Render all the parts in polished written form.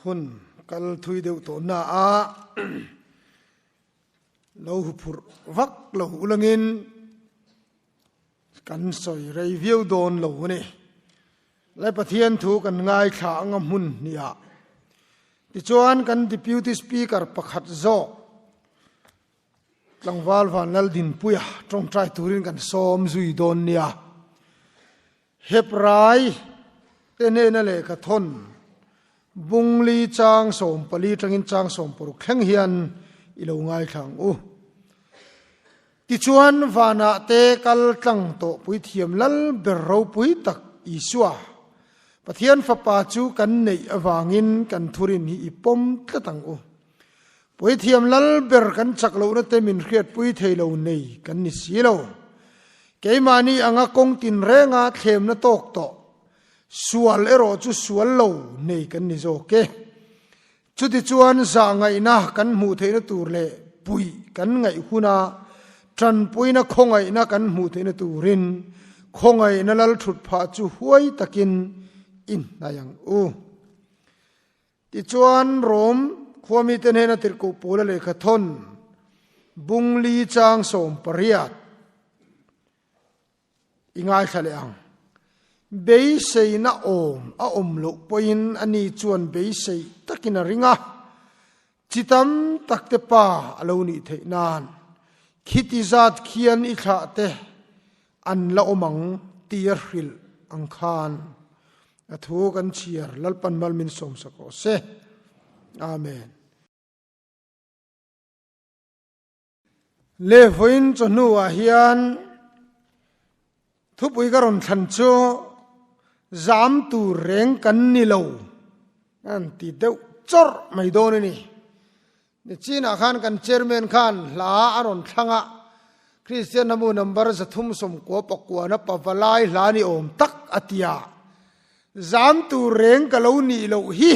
Hun kal thui deuh tawh na a lo huphurh vak lo ulangin kan sawi rei viau dawn lo a ni. Lai Pathian thu kan ngaithla anga hmun hniah tichuan kan Deputy Speaker pakhat zawk Tlangval Vanlaldinpuia tawngtai turin kan sawm zui dawn nia. Hebrai te hnena lehkha thawn Bungli chang 14 tangin chang 16 thleng hian i lo ngaithla ang u. Tichuan vanah te kal tlang tawh puithiam lal ber ropui tak Isua, Pathian Fapa chu kan neih avangin kan thurin hi i pawm tlat ang u. Puithiam lal ber kan chak lohna te min hriatpui thei lo nei kan ni si lo. Keimahni anga kawng tinrenga thlemna tawk tawh, sual erawh chu sual lo nei kan ni zawk e. Chutichuan zahngaihna kan hmuh theihna tur leh puih kan ngaih huna tanpuina khawngaihna kan hmuh theihna turin khawngaihna lal thut phah chu huai takin i hnaih ang u. Tichuan, Rom khuamite hnena tirhkoh Paula lehkha thawn Bungli chang 18 i ngaithla leh ang. Beiseina awm a awm loh pawhin ani chuan beisei takin a ring a, chi tam takte pa a lo nih theih nan khiti zat khian i thlah te an la awm ang tia hrilh ang khan a thu kan chhiar Lalpan mal min sawmsak rawh se. Amen. Le vawiin chawhnuah hian thupui ka rawn thlan chu zam tur reng kan ni lo an ti deuh chawrh mai dawn a ni. Nichinah khan kan chairman khan hla a rawn thlang a, Kristian hnamu number 399 pavalai hla ni awm tak a ti a, zam tur reng ka lo nih loh hi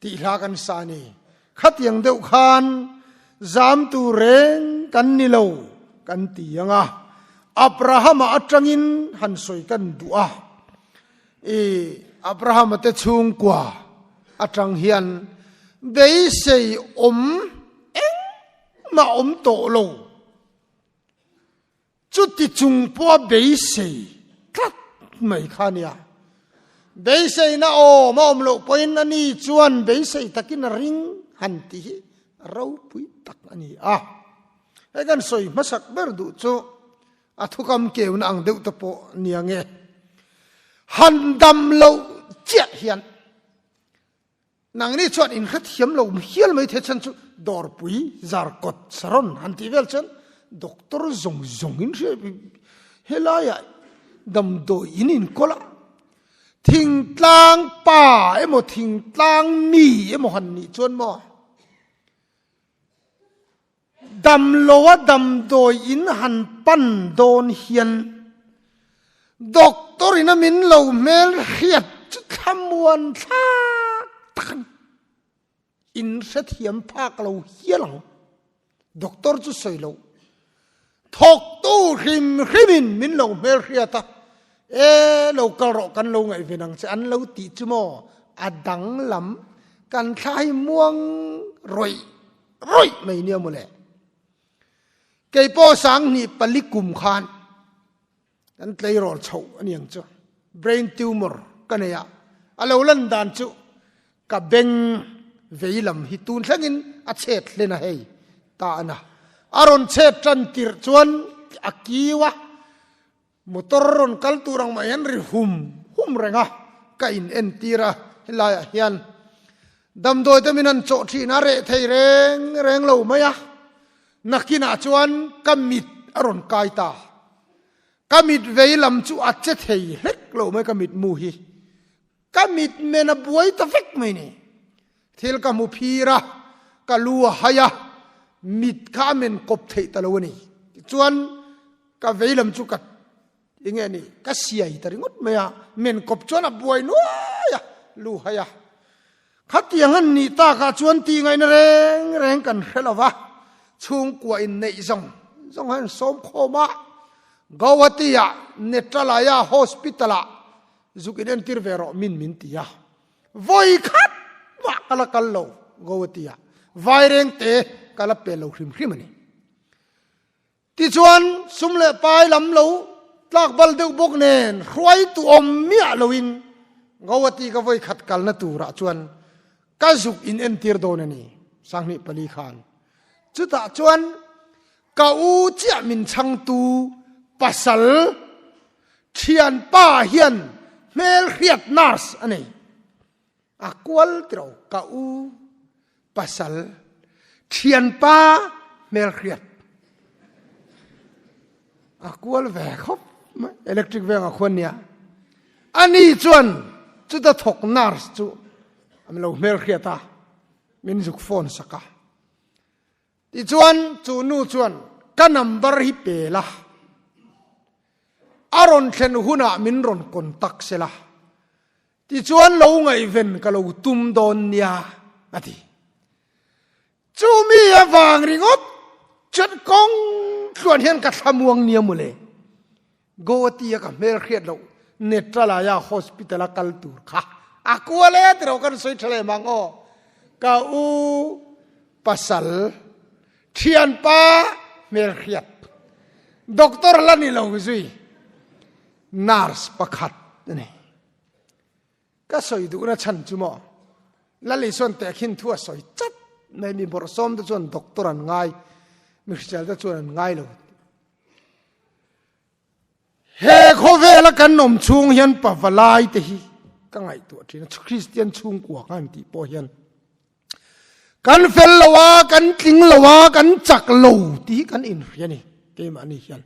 tih hla kan sa a ni. Khatiang deuh khan zam tur reng kan ni lo kan ti ang a, Abrahama atangin han sawi kan duh a, I Abrahama te chhungkua atang hian beisei awm engmah awm tawh lo. Chuti chung pawha beisei tlat mai kha a nia. Beiseina awm a awm loh pawhin ani chuan beisei takin a ring han tih hi ropui tak a ni a. Hei kan sawi hmasak ber duh chu A thukam keuna ang deuh te pawh nia nge. Han dam loh chiah hian nangni chuan in hrethiam lo hial mai thei chhan chu dawrpui zarkawt saron han tih vel chuan doctor zawng zawng in hria helaiah damdawi in inkawl a thingtlang pa emaw thingtlang mi emaw han nih chuan maw Damloa damdawi in han pan dawn hian doctor in a min lo hmel hriat chu thlamuan thlak tak a ni. In hrethiam phak lo hial ang. Doctor chu sawi lo. Thawktu hrim hrimin min lo hmel hriat a, e lo kal rawh kan lo ngaihven ang che an lo tih chu maw a danglam kan thla hi muang rawih rawih mai nia mawle. Kei pawh sanghnih pali kum khan kan tleirawl chhoh a ni ang chu. Brain tumor ka nei a, a lo lan dan chu ka beng vei lam hi tun thlengin a chhet hlen a hei ta a na. A rawn chhet tan tirh chuan a kiu a, motor rawn kal tur ang mai hian ri hum hum reng a, ka in entir a helaiah hian damdawi te min han chawh thin a reh thei reng reng lo mai a, nakinah chuan ka mit a rawn kai ta, ka mit vei lam chu a che thei hlek lo mai ka mit mu hi, ka mit men a buai ta vek mai ni, thil ka hmu phir a, ka lu a hai a, mit kha a men kawp theih ta lo a ni, tichuan Ka vei lam chu ka enge ni ka siai ta ringawt mai a, men kawp chuan a buai nuai a, lu hai a. Khatiang an nih takah chuan tih ngaihna reng reng kan hre lo va, chhungkua in neih zawng zawng hian sawm khawm a, Guwahati-ah Netralaya Hospital-ah zuk in entir ve rawh min min ti a. Vawi khat mah ka la kal lo Guwahati ah Vairengte ka la pel lo hrim hrim a ni. Tichuan sum leh pai lam lo tlak bal deuh bawk nen hruaitu awm miah loin Guwahati ka vawi khat kalna turah chuan ka zuk in entir dawn a ni 2004 khan. Chutah chuan ka u chiah min chhangtu pasal Thianpa hian hmelhriat nurse a nei. A kual tiro ka u pasal thianpa hmelhriat. A kual ve khawp mai electric veng a khuan nia. Ani chuan chuta thawk nurse chu an lo hmelhriat a, min zuk phone sak a. Tichuan chu nu chuan ka number hi pe la, a rawn thlen hunah min rawn contact se la, tichuan lo ngaihven ka lo tum dawn nia a ti. Chu mi avang ringawt chuan kawng tluan hian ka thlamuang nia mawle. Guwahati a ka hmel hriat loh Netralaya Hospital a kal tur kha a kual e tiro kan sawi tha leh mang aw. Ka u pasal thianpa hmel hriat doctor la ni lo zui nurse pakhat a ni. Ka sawi duhna chhan chu maw Laliswan tehkhin thu a sawi chat mai mi bawrhsawm te chuan doctor an ngai mi hrisel te chuan an ngai lo. He khawvela kan awm chhung hian pavalai te hi ka ngaihtuah thin a, Kristian chhungkua kha an tih pawh hian kan fel lo a, kan tling lo a, kan chak lo tih hi kan inhria ni keimahni hian.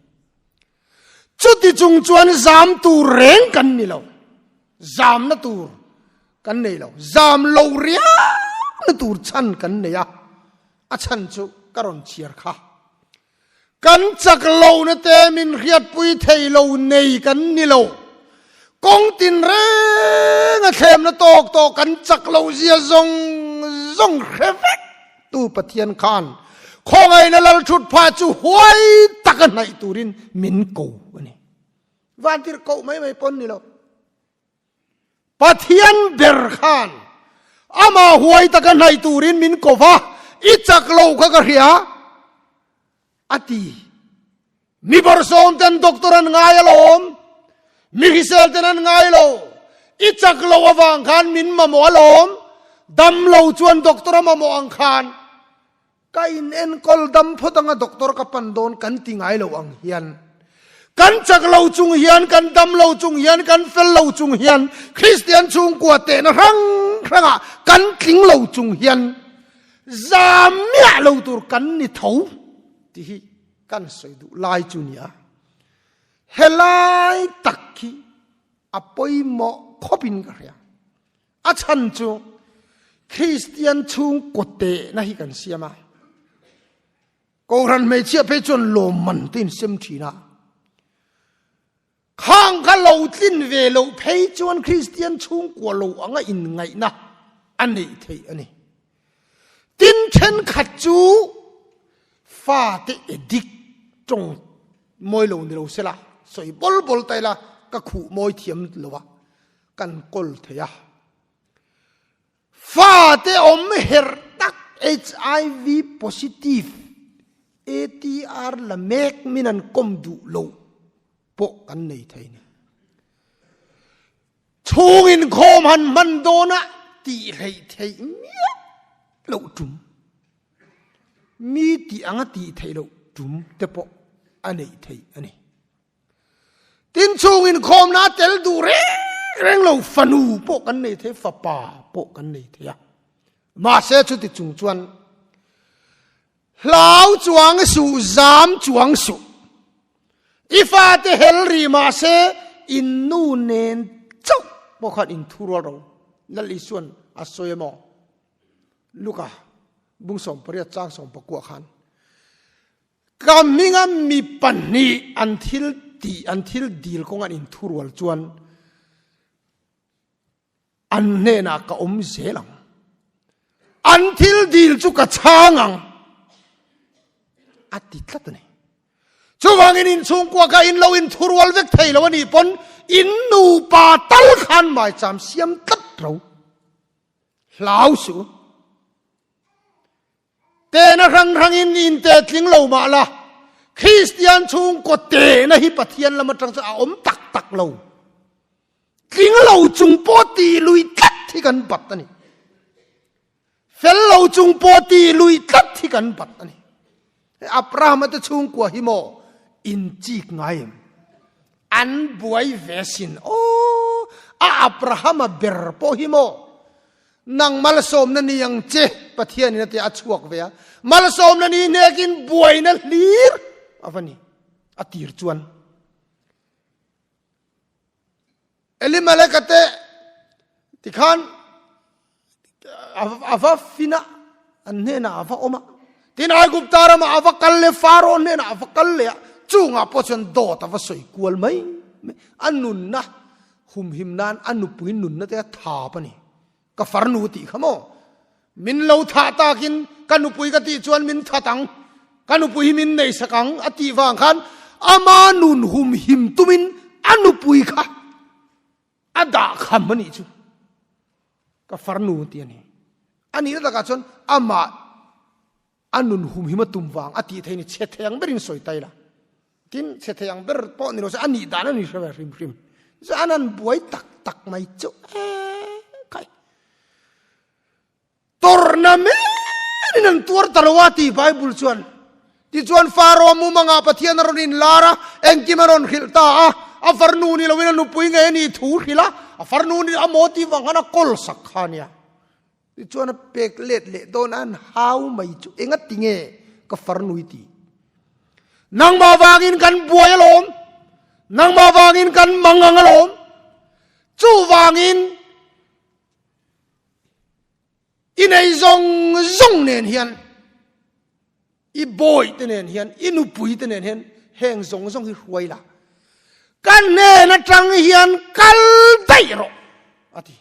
Chuti chung chuan zam tur reng kan ni lo, zamna tur kan nei lo, zam lo riauna tur chhan kan nei a, a chhan chu ka rawn chhiar kha. Kan chak lohna te min hriatpui thei lo nei kan ni lo. Kawng tin reng a thlemna tawk tawh kan chak loh zia zawng zawng hre vek tu Pathian khan khawngaihna lal thut phah chu huai taka hnaih turin min ko a ni. Vantir koh mai mai pawn ni lo. Pathian ber khan amah huai taka hnaih turin min ko va, i chak lo kha ka hria a ti. Mi bawrhsawm ten doctor an ngai alawm, mi hrisel ten an ngai lo, i chak lo avang khan min mamawh alawm, dam lo chuan doctor a mamawh ang khan Ka in enkawl dam phawt anga doctor ka pan dawn kan ti ngai lo ang hian kan chak lo chung hian kan dam lo chung hian kan fel lo chung hian Kristian chhungkua tehna hrang hrangah kan tling lo chung hian zam miah lo tur kan ni tho tih hi kan sawi duh lai chu nia helai tak hi a pawimawh khawpin ka hria. A chhan chu Kristian chhungkaw tehna hi kan siam a. Kohhran hmeichhia phei chuan lawmman te in sem thin a. Khang kha lo tlin ve loh phei chuan Kristian chhungkua lo anga inngaihna a neih theih a ni. Tin thenkhat chu fate addict tawng mawi lo ni lo sela sawi bawl bawl ta ila ka khuh mawi thiam lo a. Kan kawl thei a. Fate awm herh tak HIV positive ATR la mek min an kawm duh lo pawh kan nei thei ni. Chhung inkhawm han hman dawnah tih hleih theih miah loh tum. Mi tih anga tih theih loh tum te pawh a neih theih a ni. Tin chhung inkhawmna a tel duh reng reng lo fanu pawh kan nei thei, fapa pawh kan nei thei a. Mahse chuti chung chuan hlau chuang suh, zam chuang suh. I fate hel ri mahse in nu nen chauh pawh khan in thu rual ro. Lal Isuan a sawi emaw? Luka bung 18 chang 19 khan Ka hminga mi pahnih an thil tih, an thil dil kawng an inthurual chuan an hnenah ka awm zel ang. An thil dil chu ka chhang ang a ti tlat a ni. Chuvangin inchhungkua kha in lo inthurual vek thei lo a nih pawn in nupa tal khan maicham siam tlat ro. Hlau suh. Tehna hrang hrangin inte tling lo mah la, Kristian chhungkaw tehna hi Pathian lam atang chuan a awm tak tak lo. Tling lo chung pawh tih lui tlat hi kan bat a ni. Fel lo chung pawh tih lui tlat hi kan bat a ni. Abrahama te chhungkua hi maw inchik ngai em? An buai ve sin aw, a Abrahama ber pawh hi maw Nang malsawmna ni ang che, Pathianin a ti a, a chhuak ve a. Malsawmna ni hnekin buaina hlir a va ni, a tir chuan. Elimeleka te tikhan a va fin a, an hnenah a va awm a. Tin Aigupta ramah a va kal leh, Faro hnenah a va kal leh a, chungah pawh chuan dawt a va sawi kual mai mai. A nunna Humhim nan a nupui nunna te a thap a ni. Ka farnu tih kha maw? Min lo thah takin ka nupui ka tih chuan min that ang, ka nupui hi min nei sak ang a tih vang khan ama nun humhim tumin a nupui kha a dah kham a nih chu. Ka farnu tih a ni. A nihna takah chuan amah A nun humhim a tum vang a tih theih ni chhe thei ang berin sawi tai la. Tin, chhe thei ang ber pawh ni lo se a nih dan a ni hre ve hrim hrim. Chuan an han buai tak tak mai chu e kai. Tawrhna menin an tuar ta lo a ti Bible chuan. Tichuan Faro mumangah Pathian a rawn inlar a, engkim a rawn hrilh ta a, a farnu ni loin a nupui ngei a nih thu hrilh a, a farnu ni a maw tih vang khan a kawl sak kha a nia. Tichuan a pek let leh dawn a an hau mai chu enga ti nge ka farnui ti. Nangmah vangin kan buai alawm, nangmah vangin kan mang ang alawm. Chuvangin i nei zawng zawng nen hian I bawi te nen hian, i nupui te nen hian heng zawng zawng hi hruai la. Ka hnen atang hian kal daih rawh, a ti.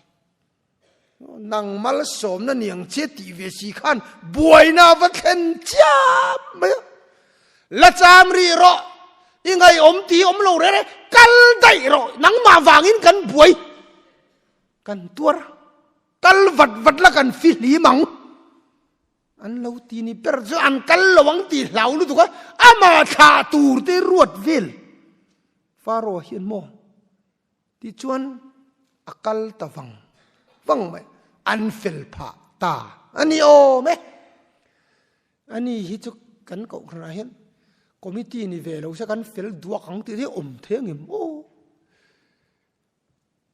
Nang malsawmna niang che tih ve si khan buaina a va thlen chiam mai a. La cham rih rawh, i ngaihawm tih awm lo reng reng, kal daih rawh, nangmah vangin kan buai, kan tuar, kal vat vat la kan fihlim ang. An lo ti ni ber chu an kal lo ang tih hlau lutuk a, amah thlah tur te ruat vel Faro hian maw tichuan a kal ta vang vang mai, an fel phah ta a ni awm e. Ani hi chu kan kohhranah hian committee ni ve lo se kan fel duak ang tih hi awm thei ang em aw.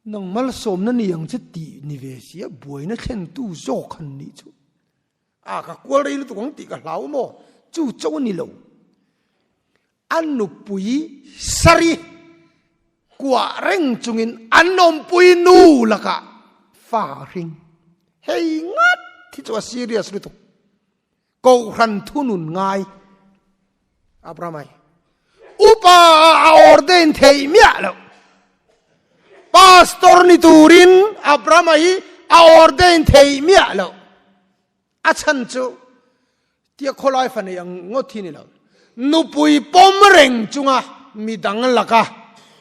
Nang malsawmna ni ang che tih ni ve si a, buaina thlentu zawk han nih chu. A ka kual rei lutuk ang tih ka hlau maw? Chu cho a ni lo. A nupui sari kuah reng chungin an awmpui nu lakah fa a hring. Hei ngat hi chu a serious lutuk. Kohhran thunun ngai Abrahamai upa a ordain theih miah loh. Pastor ni turin Abrahama hi a ordain theih miah loh. A chhan chu tia khawlai fa nei ang ngawt hi ni lo. Nupui pawm reng chunga midang laka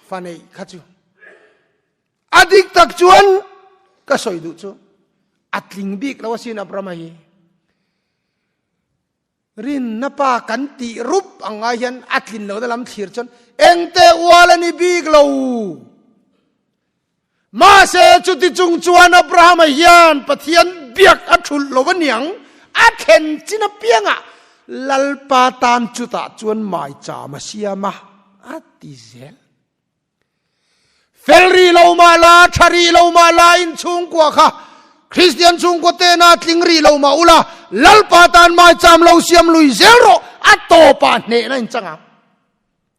fa neih kha chu A dik tak chuan ka sawi duh chu a tling bik lo asin Abrahama hi. Rinna pa kan tih rup ang ngai hian a tlin lohna lam thlir chuan engte ual a ni bik lo. Mahse chuti chung chuan Abrahama hian Pathian biak a thulh lo a niang, a thlen chin apiangah Lalpa tan chutah chuan maicham a siam a, a ti zel. Fel rih lo mah la, tha rih lo mah la, in chhungkua kha Kristian chhungkua tena tling rih lo mah ula, Lalpa tan maicham lo siam lui zel rawh, a tawpah hnehna in chang ang.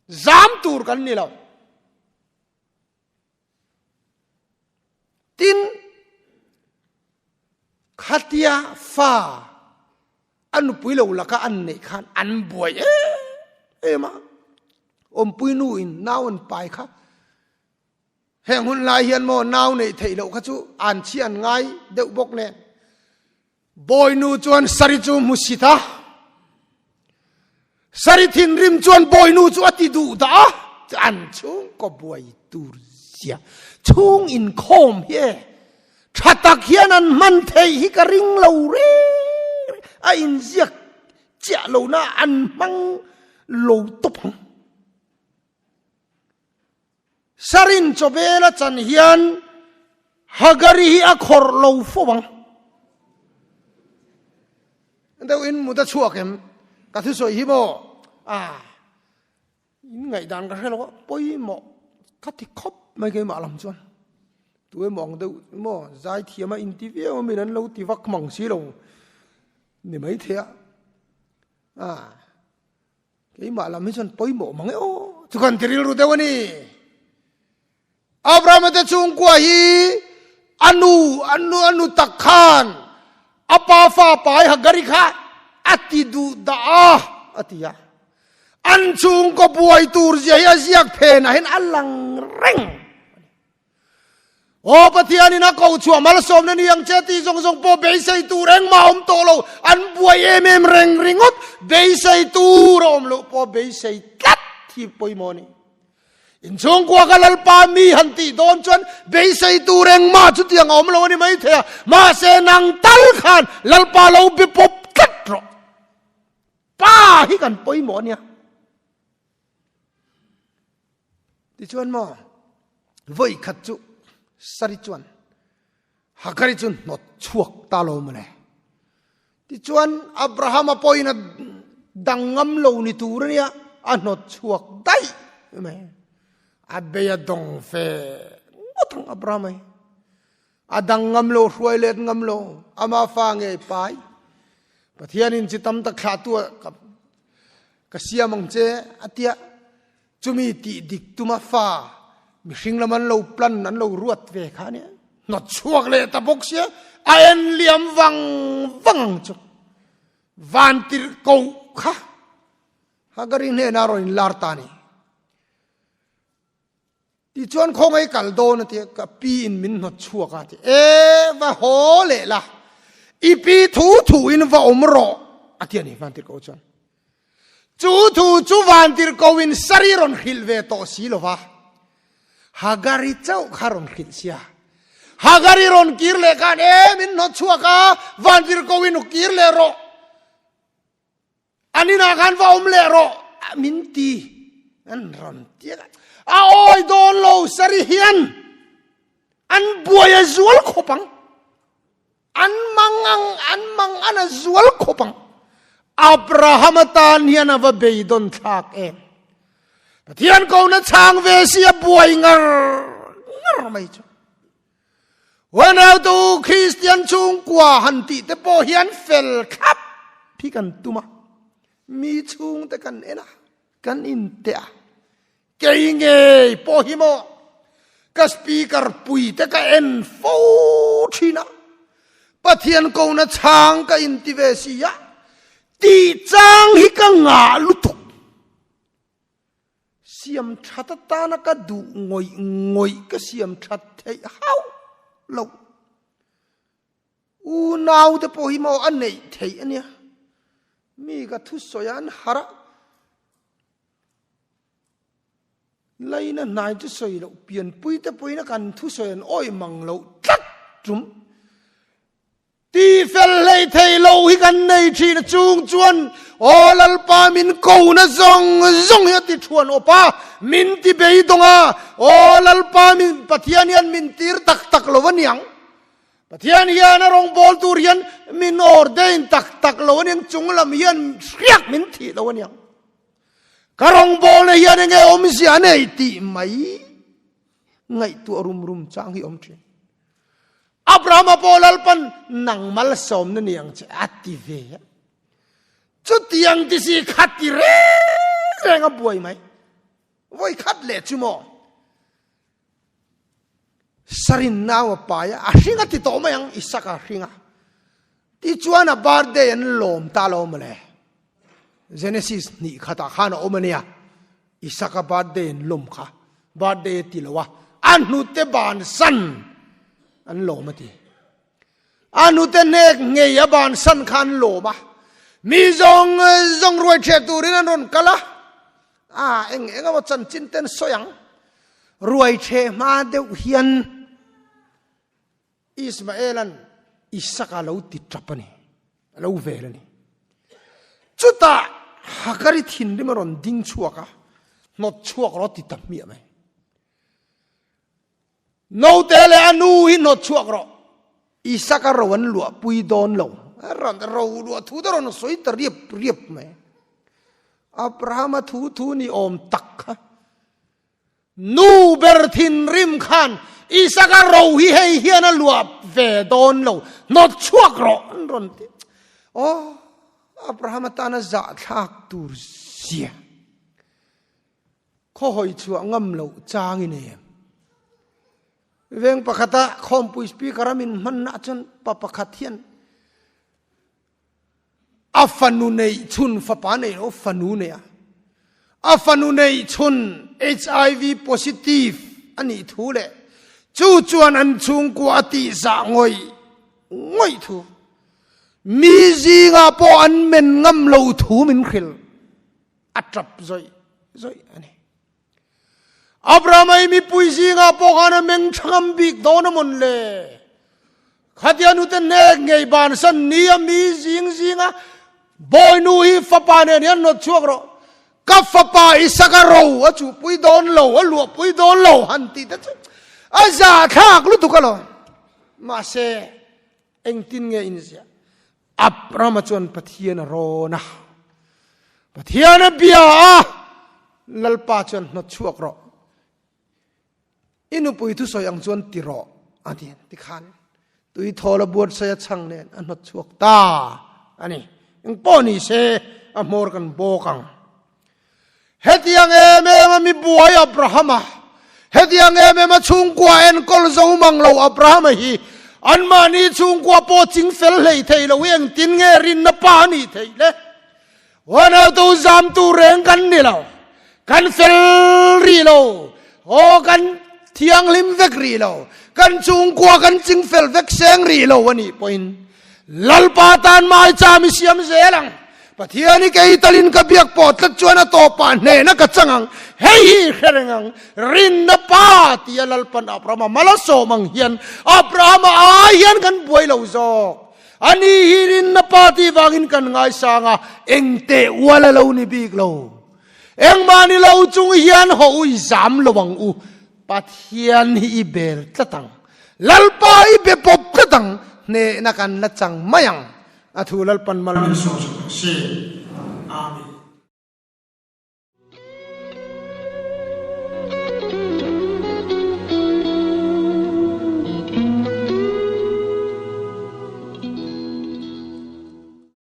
Zam tur kan ni lo. Tin, khatia fa a nupui lo laka an neih khan an buai em em a. Awmpui nu in nau an pai kha heng hun lai hian maw nau neih theih loh kha chu an chhi an ngai deuh bawk nen. Bawinu chuan Sari chu hmu sit a, Sari thinrim chuan bawinu chu a ti duh dah a, an chhungkaw buai tur zia chhung inkhawm hi e. Tha tak hian an hman theih hi ka ring lo reng reng. A inziak chiah lohna an hmang lo tawp ang. Sarin chawbel a chan hian Hagari hi a khawrh lo fo ang. Deuh in mut a chhuak em? Ka thusawi hi maw? Ah, in ngaihdan ka hre lo a, pawimawh ka ti khawp mai keimah lam chuan. Tu emaw ang deuh maw zaithiam a inti viau a min an lo ti vak mang si lo ni maithei a. Ah. Keimah lam hi chuan pawimawh mang e aw. Chu kan ti rilru deuh a ni. Abrahama te chhungkua hi a nu, a nu, a nu tak khan a pa fa pai Hagari kha a ti duh dah a, a ti a. An chhungkaw buai tur zia hi a ziak phenah hian a lang reng. Aw Pathianin a ko chhuah malsawmna ni ang che tih zawng zawng pawh beisei tur engmah a awm tawh lo, an buai em em reng ringawt, beisei tur a awm loh pawh beisei tlat hi pawimawh a ni. Inchhungkua ka Lalpa mi han tih dawn chuan beisei tur engmah chutiang a awm lo a ni maithei a, mahse nang tal khan Lalpa lo be pawp tlat rawh. Pa hi kan pawimawh a nia. Tichuan maw, vawi khat chu Sari chuan Hagari chu hnawt chhuak ta lo mawle. Tichuan Abrahama pawhin a dang ngam lo ni tur a nia, a hnawt chhuak daih mai. A bei a dawng fe ngawt ang Abrahama hi. A dang ngam lo, hruai let ngam lo, ama fa ngei pai. Pathianin chi tam tak thlah tu ka ka siam ang che a tia. Chumi tih dik tuma fa mihring lam an lo plan an lo ruat ve kha ania. Hnawt chhuak leh ta bawk sia, a en liam vang vang ang chu. Van tirh koh kha Hagari hnenah a rawn inlar ta a ni. Tichuan khawngaih kal dawn a ti a, ka pi in min hnawt chhuak a ti. E, va haw leh la, i pi thu thu in va awm rawh a ti a ni Vantirhkoh chuan. Chu thu chu Vantirhkoh in Sari rawn hrilh ve tawh si lo va, Hagari chauh kha rawn hrilh sia. Hagari rawn kir leh khan, e, min hnawt chhuak a, Vantirhkoh in kir leh rawh. An inah khan va awm leh rawh min ti an rawn ti a, a awi dawn lo sari hian an buai a zual khawp ang, an mang ang an mang an a zual khawp ang. Abraham atan hian a va beidawn thlak em. Pathian kona chhang ve si a buai ngar ngar mai chu. Uanautu Kristian chhungkua han tih te pawh hian fel thlap hi kan tum a, mi chhungte kan en a, kan inteh a, kei ngei pawh hi maw ka speaker pui te ka en fo thin a, Pathian kona chhang ka inti ve si a, tih chang hi ka ngah lutuk. Siam that atana ka duh ngawih ngawih ka siam that theih hauh lo. Unau te pawh hi maw a neih theih a nia. Mi ka thusawi a an harh a. Laina hnai chu sawi loh pianpui te pawhin a kan thusawi an awih mang loh tlat tum. Ti fel hlei thei lo hi kan nei thin a chung chuan aw Lalpa min ko na zawng zawng hi a ti thuan awp a, min ti beidawng a, aw Lalpa min Pathian hian min tir tak tak lo a niang, Pathian hian a rawngbâwl tur hian min ordain tak tak lo a niang, chung lam hian hriak min thih lo a niang, ka rawngbâwlna hian enge awmzia a nei tih mai ngaihtuah rum rum chang hi awm thin. Abrahama pawh Lalpan nang malsawmna ni ang che a ti ve a. Chutiang ti si kha ti reng reng a buai mai. Vawi khat leh chu maw? Sarin nau a pai a, a hring a ti tawh mai ang, Isaka a hring a. Tichuan a birthday an lawm ta lo mawle. Genesis hnih khatah khan a awm a nia. Isaka birthday an lawm kha. Birthday a ti lo a, a hnute bansan an lawm a ti. A hnute hnek ngei a bansan kha an lawm a. Mi zawng zawng ruai ṭheh turin an rawn kal a. A eng eng emaw chanchin ten sawi ang. Ruai ṭheh hma deuh hian. Ismaelan Isaka lo ti tap a ni, a lo vel a ni. Chutah Hagari thinrim a rawn ding chhuak a, hnawt chhuak rawh ti ta hmiah mai. Naute leh a nu hi hnawt chhuak rawh. Isaka ro an luah pui dawn lo. A rawn ro luah thu te rawn sawi ta riap riap mai. Abrahama thu thu ni awm tak kha. Nu ber thinrim khan Isaka ro hi hei hian a luah ve dawn lo. Hnawt chhuak rawh an rawn ti. Aw, Abrahama tana zahthlak tur zia. Khawhawi chhuah ngam loh chang i nei em? Veng pakhata khawmpui speaker a min hmanna chuan pa pakhat hian a fanu neih chhun fapa nei lo fanu nei a, a fanu neih chhun HIV positive a nih thu leh chu chuan an chhungkua a tihzah ngawih ngawih thu mi zingah pawh an men ngam lo thu min hrilh. A tap zawih zawih a ni. Abrahama i mipui zingah pawh khan a meng tha ngam bik dawn a mawn le. Khatia nute hnek ngei bansan ni a mi zing zinga bawinu hi fapa nen hian nawt chhuak rawh. Ka fapa Isaka ro a chuhpui dawn lo, a luahpui dawn lo han tih te chu a zahthlak lutuk alawm. Mahse, Engtin nge in ziah? Abrahama chuan Pathian a rawn a, Pathian a bia a, Lalpa chuan hnawt chhuak rawh, i nupui thusawi ang chuan ti rawh a ti. Tikhan tui thawl a buatsawi a chhang nen a hnawt chhuak ta a ni. Engpawh ni se a hmawr kan bawk ang. Hetiang em em a mi buai Abrahama, hetiang em em a chhungkua enkawl zo mang lo Abrahama hi anmahni chhungkua pawh ching fel hlei thei lo hi engtin nge rinna pa a nih theih le? Huanautu zamtu reng kan ni lo, kan fel rih lo, aw kan thianghlim vek rih lo, kan chhungkua kan ching fel vek seng rih lo a nih pawhin Lalpa tan maicham i siam zel ang. Pathian i kei talin ka biak pawh tlat chuan a tawpah hnehna ka chang ang. Hei hi i hre reng ang. Rinna pa tia Lalpan Abrahama mal a sawm ang hian Abrahama ai hian kan buai lo zawk. Ani hi rinna pa tih vangin kan ngaisang a, eng teh ual a lo ni bik lo. Engmah ni lo chung hian haw u i zam lo ang u. Pathian hi i bel tlat ang. Lalpa i be pawp tlat ang. Hnehna kan la chang mai ang. A thu Lalpan mal min sawm sak ang si.